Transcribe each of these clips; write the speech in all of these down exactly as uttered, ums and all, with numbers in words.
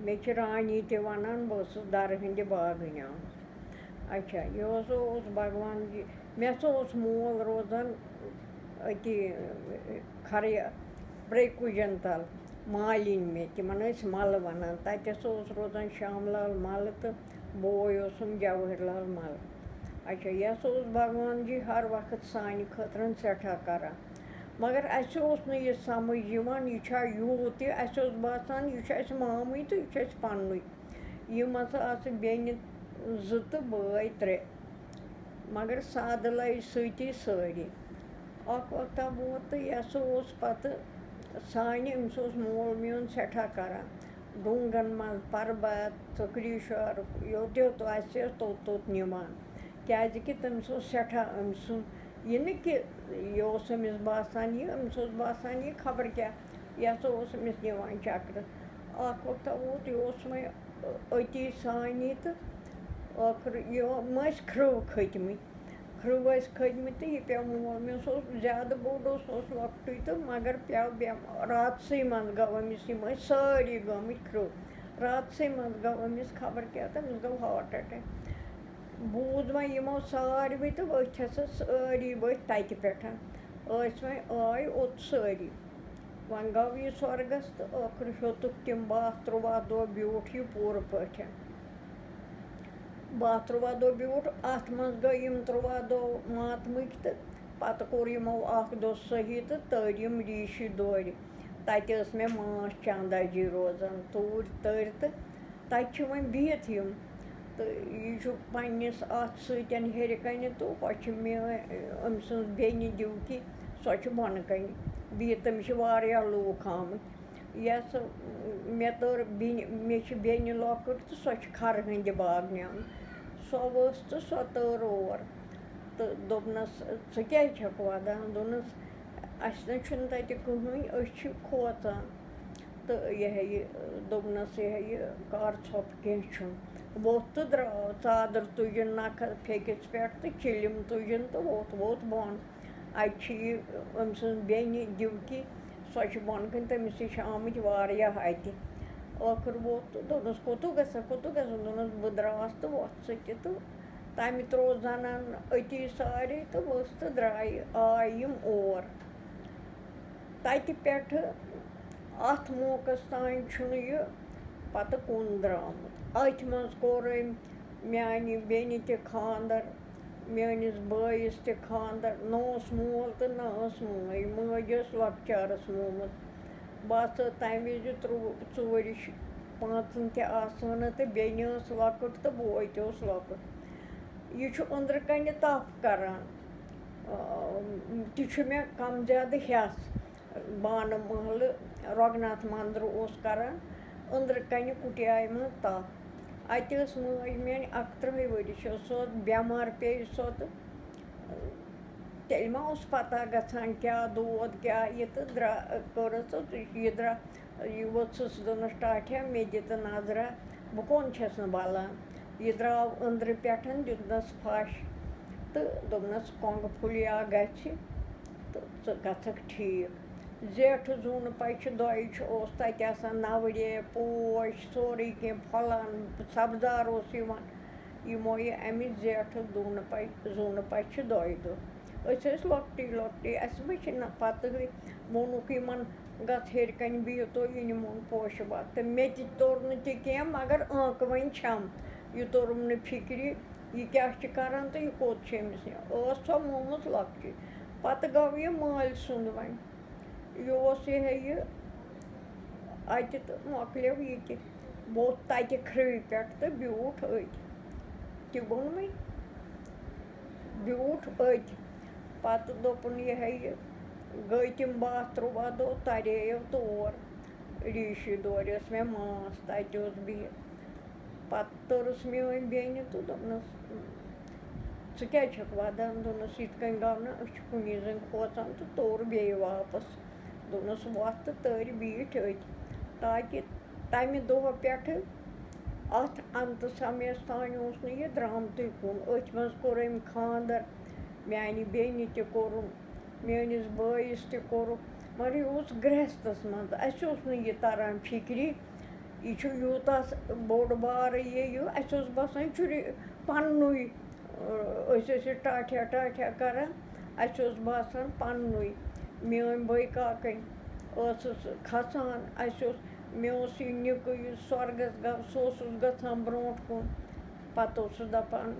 مےٚ چھِ رانی تہِ وَنان، بہٕ ٲسٕس دَرٕ ہٕنٛدِ باغہٕ نیٛامٕژ۔ اچھا، یہِ اوس، اوس بھگوان جی، مےٚ ہسا اوس مول روزان أتی، کھرٕ، برٛیکوٗجَن تَل، مالِنۍ مےٚ، تِمَن ٲسۍ مَلہٕ وَنان۔ تَتہِ ہسا اوس روزان شام لال مَلہٕ تہٕ بوے اوسُم جوہر لال مَلہٕ۔ اچھا، یہِ ہسا اوس بھگوان جی ہر وقت سانہِ خٲطرٕ سٮ۪ٹھاہ کران۔ مگر اَسہِ اوس نہٕ یہِ سمجھ یِوان، یہِ چھا یوٗت تہِ۔ اَسہِ اوس باسان، یہِ چھُ اَسہِ مامٕے تہٕ یہِ چھُ اَسہِ پننُے۔ یِم ہسا آسہٕ بیٚنہِ زٕ تہٕ بٲے ترٛےٚ، مگر سادٕ لَے سۭتی سٲری۔ اَکھ وقتہ ووت تہٕ یہِ ہسا اوس پَتہٕ سانہِ، أمِس اوس مول میون سٮ۪ٹھاہ کران، ڈوٗنٛگَن منٛز پَربت، ژٔکرِشَر، یوٚت یوٚت آسہِ توٚت توٚت نِوان۔ کیٛازِکہِ تٔمِس اوس سٮ۪ٹھاہ أمۍ سُنٛد، یہِ نہٕ کہِ یہِ اوس أمِس باسان یہِ، أمِس اوس باسان یہِ خبر کیٛاہ، یہِ ہسا اوس أمِس نِوان چکرس۔ اکھ وقتہ ووت، یہِ اوس وۄنۍ أتی سانی تہٕ ٲخٕر یِم ٲسۍ کھرٛو کھٔتۍ مٕتۍ۔ کھرٛو ٲسۍ کھٔتۍ مٕتۍ تہٕ یہِ پیوٚو مول۔ مےٚ سُہ اوس زیادٕ بوٚڑ اوس، سُہ اوس لۄکٹُے تہٕ مگر پیوٚو بٮ۪م-، راتسٕے منٛز گوٚو أمِس، یِم ٲسۍ سٲری گٔمٕتۍ کھرٛو۔ راتسٕے منٛز گوٚو أمِس خبر کیٛاہ تہٕ أمِس گوٚو ہارٹ اٹیک۔ بوٗز وۄنۍ یِمو ساروٕے تہٕ ؤتھۍ ہسا سٲری ؤتھۍ تَتہِ پٮ۪ٹھ۔ ٲسۍ وۄنۍ، آے اوٚت سٲری۔ وۄنۍ گوٚو یہِ سۄرگَس تہٕ ٲخٕر ہیوٚتُکھ تِم باہ تُرٛواہ دۄہ بیوٗٹھ یہِ پوٗرٕ پٲٹھۍ۔ باہ تُرٛواہ دۄہ بیوٗٹھ، اَتھ منٛز گٔے یِم تُرٛواہ دۄہ ماتمٕکۍ تہٕ پَتہٕ کوٚر یِمو اَکھ دۄہ صحیح تہٕ تٔرۍ یِم ریٖشی دورِ۔ تَتہِ ٲس مےٚ ماس چاندا جی روزان، توٗرۍ تٔرۍ تہٕ تَتہِ چھِ وۄنۍ بِہِتھ یِم۔ تہٕ یہِ چھُ پنٛنِس اَتھ سۭتۍ ہیٚرِ کَنہِ تہٕ ہۄ چھِ مےٚ، أمۍ سٕنٛز بیٚنہِ ڈیوٗٹی، سۄ چھِ بۄنہٕ کَنہِ بِہِتھ۔ تٔمِس چھِ واریاہ لوٗکھ آمٕتۍ۔ یۄس مےٚ تٔر بیٚنہِ، مےٚ چھِ بیٚنہِ لۄکٕٹ تہٕ سۄ چھِ کھَرٕ ہٕنٛدِ باغہٕ نٮ۪مٕژ۔ سۄ ؤژھ تہٕ سۄ تٔر اور تہٕ دوٚپنَس، "ژٕ کیٛازِ چھَکھ وَدان؟" دوٚپنَس، "اَسہِ نہ چھُنہٕ تَتہِ کٕہٕنۍ، أسۍ چھِ کھوژان۔" تہٕ یہِ ہا یہِ، دوٚپنَس، "یہِ ہا یہِ کَر ژھۄپہٕ، کینٛہہ چھُنہٕ۔" ووٚتھ تہٕ درٛاو، ژادر تُجِن نَکھٕ پھیٚکِس پٮ۪ٹھ تہٕ چِلِم تُجِن تہٕ ووٚتھ، ووٚتھ بۄن۔ اَتہِ چھِ یہِ أمۍ سٕنٛز بیٚنہِ ڈیوٗٹی، سۄ چھِ بۄنہٕ کَنہِ، تٔمِس نِش چھِ آمٕتۍ واریاہ اَتہِ۔ ٲخٕر ووٚتھ تہٕ دوٚپنَس، "کوٚتُو گژھکھ، کوٚتُو گژھکھ؟" دوٚپنَس، "بہٕ درٛاس تہٕ وۄتھ ژٕ تہِ۔" تہٕ تَمہِ ترٛوو زَنان أتی سارے تہٕ ؤژھ تہٕ درٛاے، آے یِم اور۔ تَتہِ پٮ۪ٹھٕ اَتھ موقعس تام چھُنہٕ یہِ پَتہٕ کُن درٛامُت۔ أتھۍ منٛز کوٚر أمۍ میٛانہِ بیٚنہِ تہِ خانٛدر، میٛٲنِس بٲیِس تہِ خانٛدر۔ نہ اوس مول تہٕ نہ ٲس مٲج۔ مٲج ٲس لۄکچارَس مومُت۔ بہٕ آسہٕ تَمہِ وِزِ ترٛوٚ-، ژورِ، پانٛژَن تہِ آسہٕ ہَن نہٕ تہٕ بیٚنہِ ٲس لۄکٕٹ تہٕ بوے تہِ اوس لۄکُٹ۔ یہِ چھُ أنٛدرٕ کَنہِ تَپھ کَران۔ آ، تہِ چھُ مےٚ کَم زیادٕ ہٮ۪س۔ بانہٕ محلہٕ رۄگناتھ مندرٕ اوس کران أنٛدرٕ کنہِ کُٹیایہِ منٛز تپھ۔ اتہِ ٲس مٲج میٲنۍ اکترٕہے ؤرِش، ٲس سۄ بٮ۪مار پیٚیہِ سۄ تہٕ تیٚلہِ ما اوس پتہ گژھان کیٛاہ دود کیٛاہ یہِ تہٕ درٛا-، کٔرٕس تہٕ یہِ درٛا-، یہِ ؤژھٕس دوٚپنَس، "ٹاٹھیا، مےٚ دِ تہٕ نظرہ، بہٕ کون چھَس نہٕ بَلان؟" یہِ درٛاو أنٛدرٕ پٮ۪ٹھ، دیُتنَس پھَش تہٕ دوٚپنَس، "کۄنٛگہٕ پھوٚلیا گژھِ تہٕ ژٕ گژھکھ ٹھیٖک۔" زیٹھٕ زوٗنہٕ پَچہِ دۄیہِ چھُ، اوس تَتہِ آسان نَوٕ ریٚہہ، پوش، سورُے کینٛہہ پھۄلان، سَبزار اوس یِوان۔ یِمو یہِ اَمہِ زیٹھٕ زوٗنہٕ پَچہِ، زوٗنہٕ پَچہِ دۄیہِ دۄہ۔ أسۍ ٲسۍ لۄکٹی لۄکٹی، اَسہِ ما چھِ نہ پَتہٕے۔ ووٚنُکھ یِمَن، "گژھ ہیٚرِ کَنہِ بِہِو تُہۍ، یہِ نِمون پوشہٕ باغ۔" تہٕ مےٚ تہِ توٚر نہٕ تہِ کینٛہہ، مگر آنٛکہٕ وۄنۍ چھَم۔ یہِ توٚرُم نہٕ فِکرِ، یہِ کیٛاہ چھِ کَران تہٕ یہِ کوٚت چھِ أمِس نِوان۔ ٲس سۄ مومٕژ لۄکٹی۔ پَتہٕ گوٚو یہِ مٲلۍ سُنٛد وۄنۍ۔ یہِ اوس یہِ ہا یہِ اَتہِ تہٕ مۄکلیو یہِ تہِ۔ ووٚتھ تَتہِ کھرٛوِ پٮ۪ٹھ تہٕ بیوٗٹھ أتھۍ۔ تہِ گوٚو نہٕ وۄنۍ، بیوٗٹھ أتھۍ۔ پَتہٕ دوٚپُن، یہِ ہا یہِ، گٔے تِم باہ تُرٛواہ دۄہ، تَرییو تور۔ ریٖشی دورِ ٲس مےٚ ماس، تَتہِ اوس بِہِتھ۔ پَتہٕ تٔرٕس میٛٲنۍ بیٚنہِ تہٕ دوٚپنَس، "ژٕ کیٛازِ چھَکھ وَدان؟" دوٚپنَس، "یِتھ کٔنۍ گوٚو نہ، أسۍ چھِ کُنی زٔنۍ کھوژان۔" تہٕ توٚر بیٚیہِ واپَس۔ دوٚپنَس، "وۄتھ تہٕ تٔرۍ بیٖٹھۍ أتھۍ۔" تاکہِ تَمہِ دۄہہٕ پٮ۪ٹھٕ اَتھ اَنتہٕ سَمیَس تانۍ اوس نہٕ یہِ درٛامتُے کُن۔ أتھۍ منٛز کوٚر أمۍ خانٛدر، میٛانہِ بیٚنہِ تہِ کوٚرُن، میٛٲنِس بٲیِس تہِ کوٚرُکھ، مگر یہِ اوس گرٛہستَس منٛز، اَسہِ اوس نہٕ یہِ تَران فِکرِ۔ یہِ چھُ یوٗتاہ س-، بوٚڑ بارٕ یہِ، یہِ، اَسہِ اوس باسان، یہِ چھُ ری-، پَننُے۔ أسۍ ٲسۍ یہِ ٹاٹھیا ٹاٹھیا کَران، اَسہِ اوس باسان پَننُے۔ میٛٲنۍ بٲے کاکَنۍ ٲسٕس کھَسان، اَسہِ اوس، مےٚ اوس یہِ نِکہٕ، یُس سۄرگَس گوٚو، سُہ اوسُس گژھان برٛونٛٹھ کُن۔ پَتہٕ اوسُس دَپان،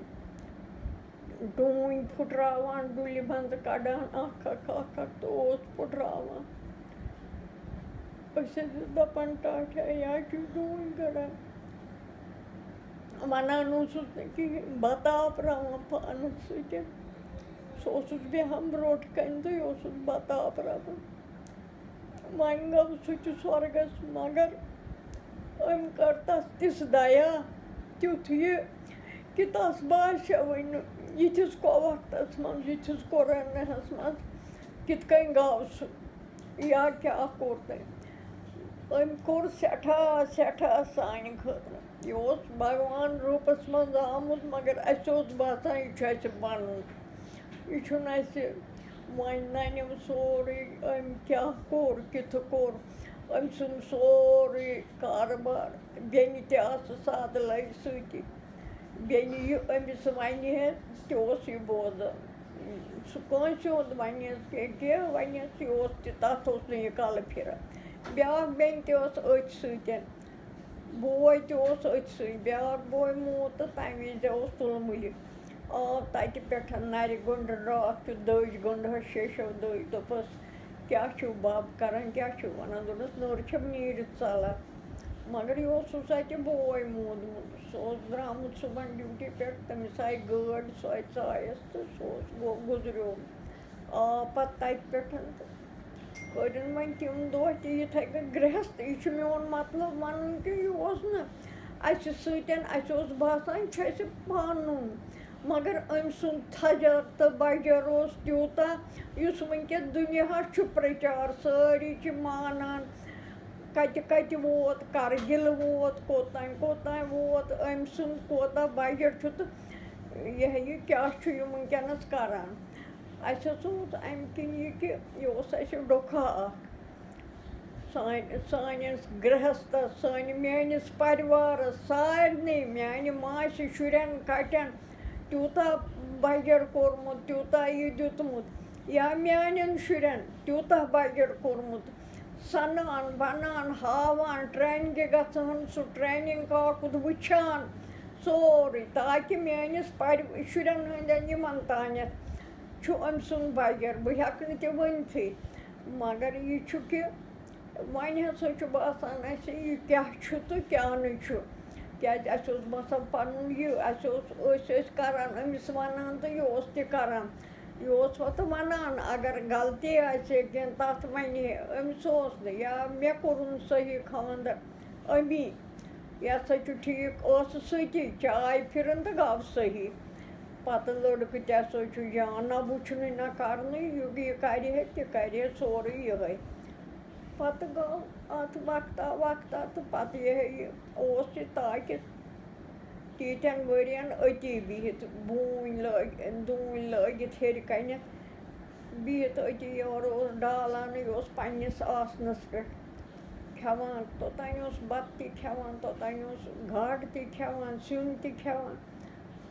ڈوٗنۍ پھُٹراوان، ڈُلہِ منٛزٕ کَڑان اَکھ اَکھ، اَکھ اَکھ تہٕ اوس پھُٹراوان۔ أسۍ ٲسِس دَپان، ٹاٹھیا، یا چھُ ڈوٗنۍ کَڑان۔ وَنان اوسُس نہٕ کِہیٖنۍ، بَتہٕ آپراوان پانَس سۭتۍ۔ سُہ اوسُس بیٚہان برٛونٛٹھ کَنہِ تہٕ یہِ اوسُس بَتہٕ آپراوان۔ وۄنۍ گوٚو سُہ تہِ سۄرگَس، مگر أمۍ کٔر تَس تِژھ دَیا، تیُتھ یہِ کہِ تَس باسیوٕے نہٕ یِتھِس کو-، وقتَس منٛز، یِتھِس کوروناہَس منٛز کِتھ کٔنۍ گوٚو سُہ۔ یا کیٛاہ کوٚر تٔمۍ؟ أمۍ کوٚر سٮ۪ٹھاہ، سٮ۪ٹھاہ سانہِ خٲطرٕ۔ یہِ اوس بھگوان روٗپَس منٛز آمُت، مگر اَسہِ اوس باسان، یہِ چھُ اَسہِ پَنُن۔ یہِ چھُنہٕ اَسہِ وۄنۍ نَنٮ۪و سورُے، أمۍ کیٛاہ کوٚر، کِتھٕ کوٚر، أمۍ سُنٛد سورُے کارٕبار۔ بیٚنہِ تہِ آسہٕ سادٕ لَوِ سۭتی۔ بیٚنہِ یہِ أمِس وَنہِ ہے، تہِ اوس یہِ بوزان۔ سُہ کٲنٛسہِ ہُنٛد وَنہِ ہے کینٛہہ، کینٛہہ وَنہِ ہے، یہِ اوس تہِ، تَتھ اوس نہٕ یہِ کَلہٕ پھِران۔ بیٛاکھ بیٚنہِ تہِ ٲس أتھۍ سۭتۍ۔ بوے تہِ اوس أتھۍ سۭتۍ، بیٛاکھ بوے موٗد تہٕ تَمہِ وِزِ اوس تُلمُلہِ۔ آو تَتہِ پٮ۪ٹھ نَرِ گُنٛڈ، راتھ کیُتھ دٔج گُنٛڈ، شیشو دٔج، دوٚپُس، "کیٛاہ چھِو بَب کَران، کیٛاہ چھِو وَنان؟" دوٚپنَس، "نٔر چھَم نیٖرِتھ ژَلان۔" مگر یہِ اوسُس اَتہِ بوے موٗدمُت، سُہ اوس درٛامُت صُبحن ڈیوٹی پٮ۪ٹھ، تٔمِس آیہِ گٲڑۍ، سُہ اَتہِ ژایَس تہٕ سُہ اوس، گوٚو، گُزریومُت۔ آو پَتہٕ تَتہِ پٮ۪ٹھ تہٕ کٔرِن وۄنۍ تِم دۄہ تہِ یِتھَے کٔنۍ گرٛہَستھ۔ یہِ چھُ میون مطلب وَنُن کہِ یہِ اوس نہٕ اَسہِ سۭتۍ، اَسہِ اوس باسان، یہِ چھُ اَسہِ پَنُن۔ مگر أمۍ سُنٛد تھَجر تہٕ بَجر اوس تیوٗتاہ، یُس وٕنۍکٮ۪س دُنیاہَس چھُ پرٛچار، سٲری چھِ مانان۔ کَتہِ کَتہِ ووت، کَرگِل ووت، کوٚتام کوٚتام ووت، أمۍ سُنٛد کوتاہ بَجر چھُ تہٕ یہِ ہہ یہِ کیٛاہ چھُ یہِ وٕنۍکٮ۪نَس کَران۔ اَسہِ ہسا اوس اَمہِ کِنۍ یہِ کہِ یہِ اوس اَسہِ ڈۄکھا اَکھ۔ سانہِ، سٲنِس گرٛہستَس، سٲنہِ، میٛٲنِس پَریوارَس، سارنٕے، میٛانہِ ماسہِ شُرٮ۪ن کَٹٮ۪ن تیوٗتاہ بَجَر کوٚرمُت، تیوٗتاہ یہِ دیُتمُت، یا میٛانٮ۪ن شُرٮ۪ن تیوٗتاہ بَجَر کوٚرمُت، سَنان، بَنان، ہاوان، ٹرٛینِنٛگہِ گژھان، سُہ ٹرٛینِنٛگ کاکُد وٕچھان، سورُے، تاکہِ میٛٲنِس پَرِ-، شُرٮ۪ن ہٕنٛدٮ۪ن یِمَن تانٮ۪تھ چھُ أمۍ سُنٛد بَجَر، بہٕ ہٮ۪کہٕ نہٕ تہِ ؤنۍتھٕے۔ مگر یہِ چھُ کہِ وۄنۍ ہسا چھُ باسان اَسہِ، یہِ کیٛاہ چھُ تہٕ کیٛاہ نہٕ چھُ۔ کیٛازِ اَسہِ اوس باسان پَنُن یہِ، اَسہِ اوس، أسۍ ٲسۍ کَران، أمِس وَنان تہٕ یہِ اوس تہِ کَران۔ یہِ اوس پَتہٕ وَنان، اگر غلطی آسہِ ہے کینٛہہ، تَتھ وَنہِ ہے، أمِس اوس نہٕ، یا مےٚ کوٚرُن صحیح خانٛدر، أمی، یہِ ہسا چھُ ٹھیٖک، ٲسٕس سۭتی، چاے پھِرٕن تہٕ گوٚو صحیح۔ پَتہٕ لٔڑکہٕ تہِ ہسا چھُ جان، نہ وٕچھنُے نہ کَرنُے، یہِ، یہِ کَرِ ہے تہِ کَرِ ہے سورُے یِہوٚے۔ پَتہٕ گوٚو اَتھ وقتہ وقتہ تہٕ پَتہٕ یہِ ہہ یہِ اوس یہِ تاکہِ تیٖتٮ۪ن ؤرِیَن أتی بِہِتھ، بوٗنۍ لٲگۍ، دوٗنۍ لٲگِتھ ہیٚرِ کَنٮ۪تھ، بِہِتھ أتی یورٕ اوس ڈالانٕے اوس پنٛنِس آسنَس پٮ۪ٹھ کھٮ۪وان، توٚتام اوس بَتہٕ تہِ کھٮ۪وان، توٚتام اوس گاڈٕ تہِ کھٮ۪وان، سیُن تہِ کھٮ۪وان۔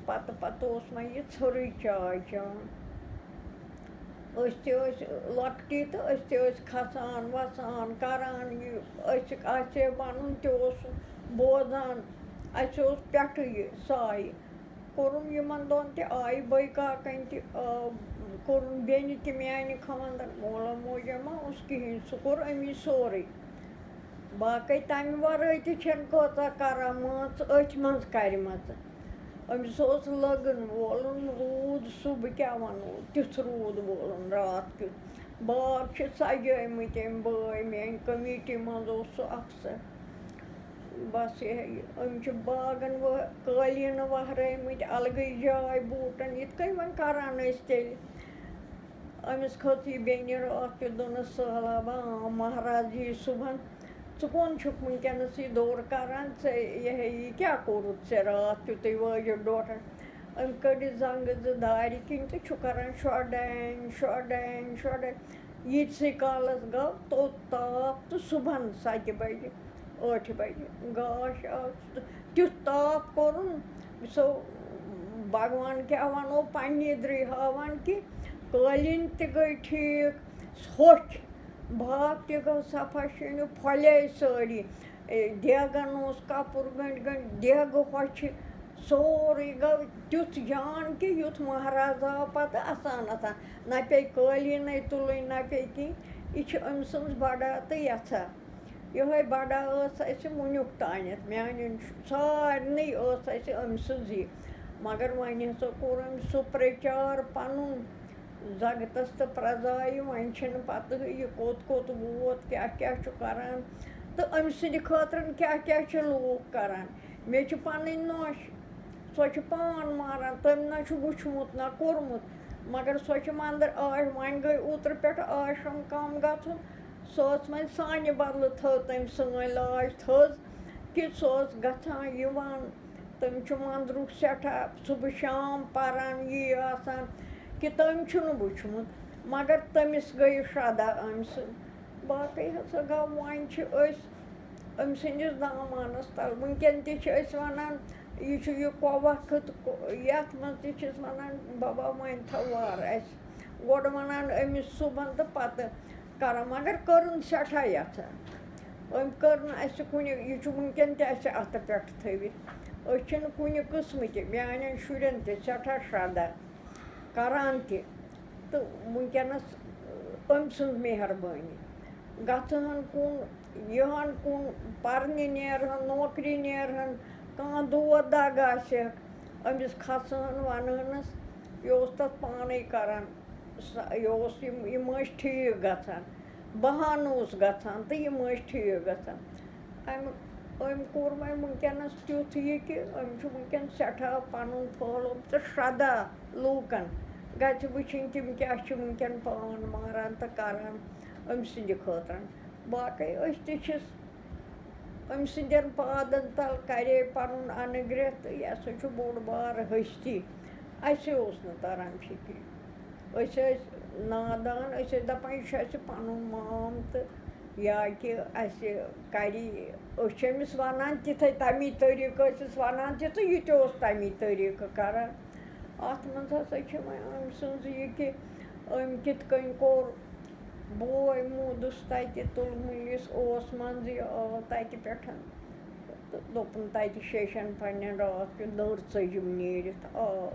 پَتہٕ، پَتہٕ اوس وۄنۍ یہِ ژھٔرٕے چاے چٮ۪وان۔ أسۍ تہِ ٲسۍ لۄکٹی تہٕ أسۍ تہِ ٲسۍ کھَسان، وَسان، کَران یہِ۔ أسۍ آسہِ ہے وَنُن تہِ اوس بوزان۔ اَسہِ اوس پٮ۪ٹھٕ یہِ سایہِ۔ کوٚرُن یِمَن دۄن تہِ، آیہِ بٲے کاکَنۍ تہِ، آ، کوٚرُن بیٚنہِ تہِ میٛانہِ خانٛدر۔ مولا موجا ما اوس کِہیٖنۍ، سُہ کوٚر أمی سورُے۔ باقٕے تَمہِ وَرٲے تہِ چھَنہٕ کۭژاہ کَران مان ژٕ أتھۍ منٛز کَرِمَژٕ۔ أمِس اوس لٔگٕن وولُن روٗد، سُہ بہٕ کیٛاہ وَنو، تیُتھ روٗد وولُن راتھ کیُتھ۔ باغ چھِ سَجٲومٕتۍ أمۍ بٲے، میٛانہِ کمیٖٹی منٛز اوس سُہ اَفسَر۔ بَس یِہوٚے، أمۍ چھِ باغَن وَ-، قٲلیٖنہٕ وَہرٲومٕتۍ، اَلگٕے جاے بوٗٹَن، یِتھ کٔنۍ وۄنۍ کَران ٲسۍ تیٚلہِ۔ أمِس کھٔژ یہِ بیٚنہِ راتھ کیُتھ، دوٚپنَس، "سہلابہ، آ، مہراز یی صُبحن، ژٕ کون چھُکھ وٕنکیٚنَس یہِ دورٕ کَران؟ ژےٚ یہِ ہے، یہِ کیٛاہ کوٚرُتھ ژےٚ راتھ کیُتھُے وٲجِتھ ڈوٹھَس؟" أمۍ کٔڑ یہِ زنٛگہٕ زٕ دارِ کِنۍ تہٕ چھُ کَران شۄڈَنۍ، شۄڈَنۍ، شۄڈَنۍ۔ ییٖتسٕے کالَس گوٚو توٚت تاپھ تہٕ صُبحن سَتہِ بَجہِ ٲٹھِ بجہِ۔ گاش آو، تیُتھ تاپھ کوٚرُن، سُہ بھگوان کیٛاہ وَنو، پنٛنی درٕے ہاوان کہِ قٲلیٖن تہِ گٔے ٹھیٖک، ہوٚچھ، باغ تہِ گوٚو صفا، شیٖنو پھۄلے سٲری۔ اے، دیگَن اوس کَپُر گٔنٛڈۍ گٔنٛڈۍ، دیگہٕ ہۄچھِ، سورُے گوٚو تیُتھ جان کہِ یُتھ مہراز آو پَتہٕ اَسان اَسان۔ نہ پیٚیہِ قٲلیٖنَے تُلٕنۍ، نہ پیٚیہِ کینٛہہ۔ یہِ چھِ أمۍ سٕنٛز بَڑا تہٕ یَژھا۔ یِہوٚے بَڑا ٲس اَسہِ وٕنیُک تانٮ۪تھ، میٛانٮ۪ن شُ-، سارنٕے ٲس اَسہِ أمۍ سٕنٛز یہِ۔ مگر وۄنۍ ہسا کوٚر أمۍ سُہ پرٛچار پَنُن زَگتَس تہٕ پرٛزایہِ۔ وۄنۍ چھِنہٕ پَتہٕ یہِ کوٚت کوٚت ووت، کیٛاہ کیٛاہ چھُ کَران تہٕ أمۍ سٕنٛدِ خٲطرٕ کیٛاہ کیٛاہ چھِ لوٗکھ کَران۔ مےٚ چھِ پَنٕنۍ نۄش، سۄ چھِ پان ماران، تٔمۍ نہ چھُ وٕچھمُت نہ کوٚرمُت، مگر سۄ چھِ مَندَر آش-، وۄنۍ گٔے اوترٕ پٮ۪ٹھ آشرم کَم گژھُن۔ سۄ ٲس وۄنۍ سانہِ بدلہٕ تھٲو تٔمۍ سٲنۍ لاج تھٔز، کہِ سۄ ٲس گژھان یِوان۔ تٔمۍ چھُ مَندرُک سٮ۪ٹھاہ صُبح شام پَران، یی آسان، کہِ تٔمۍ چھُنہٕ وٕچھمُت، مگر تٔمِس گٔیہِ شرٛدھا أمۍ سٕنٛز۔ باقٕے ہسا گوٚو، وۄنۍ چھِ أسۍ أمۍ سٕنٛدِس دامانَس تَل۔ وٕنکٮ۪ن تہِ چھِ أسۍ وَنان، یہِ چھُ یہِ کو-، وقت کو-، یَتھ منٛز تہِ چھِس وَنان، بابا، وۄنۍ تھاو وار اَسہِ۔ گۄڈٕ وَنان أمِس صُبحن تہٕ پَتہٕ کران، مگر کٔرٕن سٮ۪ٹھاہ یَژھان۔ أمۍ کٔر نہٕ اَسہِ کُنہِ، یہِ چھُ وٕنکٮ۪ن تہِ اَسہِ اَتھٕ پٮ۪ٹھ تھٲوِتھ۔ أسۍ چھِنہٕ کُنہِ قٕسمٕکہِ، میٛانٮ۪ن شُرٮ۪ن تہِ سٮ۪ٹھاہ شرٛدھا کران تہِ۔ تہٕ وٕنکٮ۪نَس أمۍ سٕنٛز مہربٲنی۔ گژھٕ ہن کُن، یِہن کُن، پرنہِ نیرٕ ہن، نوکری نیرٕ ہن، کانٛہہ دود دگ آسہِ ہا، أمِس کھسہٕ ہن، وَنہٕ ہنس، یہِ اوس تَتھ پانَے کران۔ سُہ، یہِ اوس، یِم، یِم ٲسۍ ٹھیٖک گژھان، بہانہٕ اوس گژھان تہٕ یِم ٲسۍ ٹھیٖک گژھان۔ اَمہِ، أمۍ کوٚر وۄنۍ وٕنکٮ۪نَس تیُتھ یہِ کہِ أمۍ چھُ وٕنکٮ۪ن سٮ۪ٹھاہ پَنُن پھٲلومُت تہٕ شرٛدھا لوٗکَن۔ گژھِ وٕچھِنۍ تِم کیٛاہ چھِ وٕنکٮ۪ن پان ماران تہٕ کَران أمۍ سٕنٛدِ خٲطرٕ۔ باقٕے أسۍ تہِ چھِس أمۍ سٕنٛدٮ۪ن پادَن تَل، کَرے پَنُن اَنہٕ گرٛٮ۪تھ، تہٕ یہِ ہسا چھُ بوٚڑ بار ۂستی۔ اَسہِ اوس نہٕ تَران فِکرِ۔ أسۍ ٲسۍ نادان، أسۍ ٲسۍ دَپان، یہِ چھُ اَسہِ پَنُن مام تہٕ یا کہِ اَسہِ کَرِ، أسۍ چھِ أمِس وَنان تِتھَے، تَمی طٔریٖقہٕ ٲسِس وَنان تہِ تہٕ یہِ تہِ اوس تَمی طٔریٖقہٕ کَران۔ اَتھ منٛز ہسا چھِ وۄنۍ أمۍ سٕنٛز یہِ کہِ أمۍ کِتھ کٔنۍ کوٚر، بوے موٗدُس تَتہِ، تُلمُلِس اوس منٛزٕ، یہِ آو تَتہِ پٮ۪ٹھ تہٕ دوٚپُن، تَتہِ شیشَن پنٛنٮ۪ن راتھ کیُتھ دٔر ژٔجِم نیٖرِتھ آو۔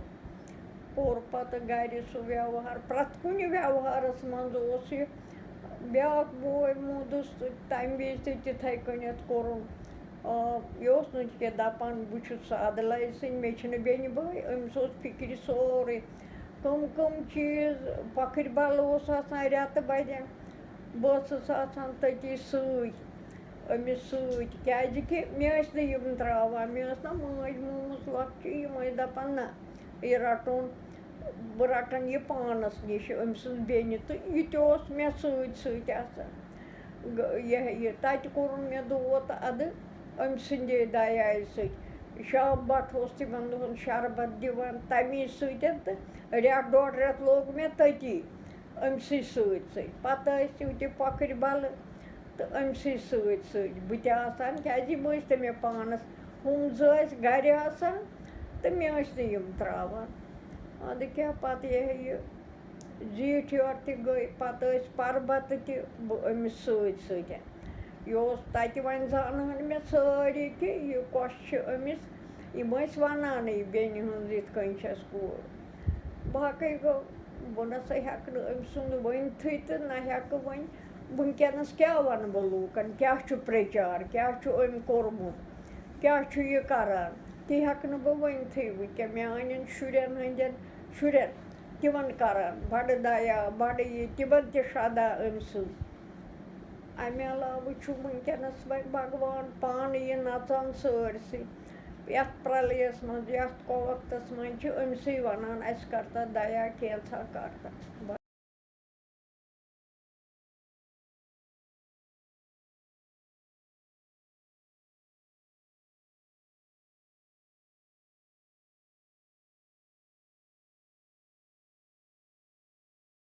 کوٚر پَتہٕ گَرِ سُہ ویوہار، پرٛٮ۪تھ کُنہِ ویوہارَس منٛز اوس یہِ بیٛاکھ بوے موٗدُس تہٕ تَمہِ وِزِ تہِ تِتھَے کٔنٮ۪تھ کوٚرُن۔ آ، یہِ اوس نہٕ کینٛہہ دَپان، بہٕ چھُس سادٕ لَیہِ سٕنٛدۍ، مےٚ چھِنہٕ بیٚنہِ بٲے، أمِس اوس فِکرِ سورُے۔ کٕم کٕم چیٖز، پۄکھٕرۍ بَلہٕ اوس آسان رٮ۪تہٕ بَدٮ۪ن، بہٕ ٲسٕس آسان تٔتی سۭتۍ، أمِس سۭتۍ، کیٛازِکہِ مےٚ ٲسۍ نہٕ یِم ترٛاوان، مےٚ ٲس نہ مٲج مومٕژ لۄکچہِ، یِم ٲسۍ دَپان، نہ، یہِ رَٹُن، بہٕ رَٹَن یہِ پانَس نِش، أمۍ سٕنٛز بیٚنہِ، تہٕ یہِ تہِ اوس مےٚ سۭتۍ سۭتۍ آسان۔ گ-، یہِ، یہِ تَتہِ کوٚرُن مےٚ دود اَدٕ أمۍ سٕنٛدے دَیایہِ سۭتۍ۔ شام بَٹھ اوس تِمَن دۄہَن شربت دِوان تَمی سۭتۍ، تہٕ رٮ۪تھ ڈۄڈ رٮ۪تھ لوٚگ مےٚ تٔتی أمۍ سٕے سۭتۍ سۭتۍ۔ پَتہٕ ٲسۍ تِم تہِ پۄکھٕرۍ بَلہٕ تہٕ أمۍ سٕے سۭتۍ سۭتۍ بہٕ تہِ آسان، کیٛازِ یِم ٲسۍ تہٕ مےٚ پانَس، ہُم زٕ ٲسۍ گَرِ آسان تہٕ مےٚ ٲسۍ نہٕ یِم ترٛاوان۔ اَدٕ کیٛاہ، پَتہٕ یہِ ہا یہِ زیٖٹھ یورٕ تہِ گٔے، پَتہٕ ٲسۍ پَربَتہٕ تہِ بہٕ أمِس سۭتۍ سۭتۍ۔ یہِ اوس تَتہِ، وۄنۍ زانہٕ ہَن مےٚ سٲری کہِ یہِ کۄس چھِ أمِس، یِم ٲسۍ وَنانٕے بیٚنہِ ہٕنٛز یِتھ کٔنۍ چھَس کوٗر۔ باقٕے گوٚو، بہٕ نہ سا ہٮ۪کہٕ نہٕ أمۍ سُنٛد ؤنۍتھٕے تہٕ نہ ہٮ۪کہٕ وۄنۍ وٕنکٮ۪نَس کیٛاہ وَنہٕ بہٕ لوٗکَن، کیٛاہ چھُ پرٛچار، کیٛاہ چھُ أمۍ کوٚرمُت، کیٛاہ چھُ یہِ کَران، تہِ ہٮ۪کہٕ نہٕ بہٕ ؤنۍتھٕے وٕنکٮ۪ن میٛانٮ۪ن شُرٮ۪ن ہٕنٛدٮ۪ن شُرٮ۪ن، تِمَن کَران بَڑٕ دَیا، بَڑٕ یہِ، تِمَن تہِ شرٛدھا أمۍ سٕنٛز۔ اَمہِ علاوٕ چھُ وٕنکٮ۪نَس وۄنۍ بھگوان پانہٕ یہِ نَژان سٲرسٕے۔ یَتھ پرٛلَیَس منٛز، یَتھ کووَختَس منٛز چھِ أمۍ سٕے وَنان، اَسہِ کَر تہٕ دَیا، کینٛژھا کَر تہٕ۔